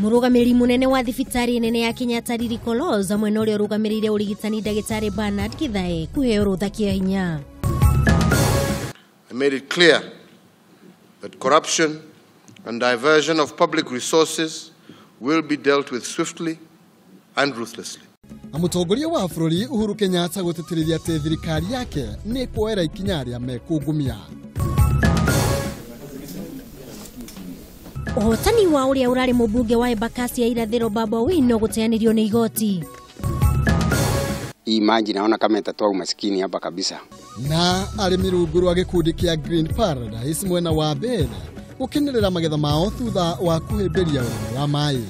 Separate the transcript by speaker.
Speaker 1: Mũrũgamĩrĩri mũnene wa thibitarĩ nene ya Kenyatta Ririko Kolos mwena ũrĩa ũrũgamĩrĩire ũrigitani ndagĩtarĩ Bernard Kithae kũheo rũtha kĩa hinya.
Speaker 2: I made it clear that corruption and diversion of public resources will be dealt with swiftly and ruthlessly.
Speaker 3: Na mũtongoria wa bũrũri Uhuru Kenyatta gũtĩtĩrithia atĩ thirikari yake nĩ kuoera ikinya rĩa mekungumia.
Speaker 1: Ũhotani wa ũrĩa ũrarĩ mũmbunge wa Embakasi ya irathĩro Babu Owino gũteanĩrio nĩ igoti.
Speaker 4: Hii maji naona kama itatoa umaskini hapa kabisa.
Speaker 3: Na arĩmi rungu rwa gĩkundi kĩa Green Paradise mwena wa Mbere gũkenerera magetha mao thutha wa kũhĩmbĩria ũrĩmi wa maĩ.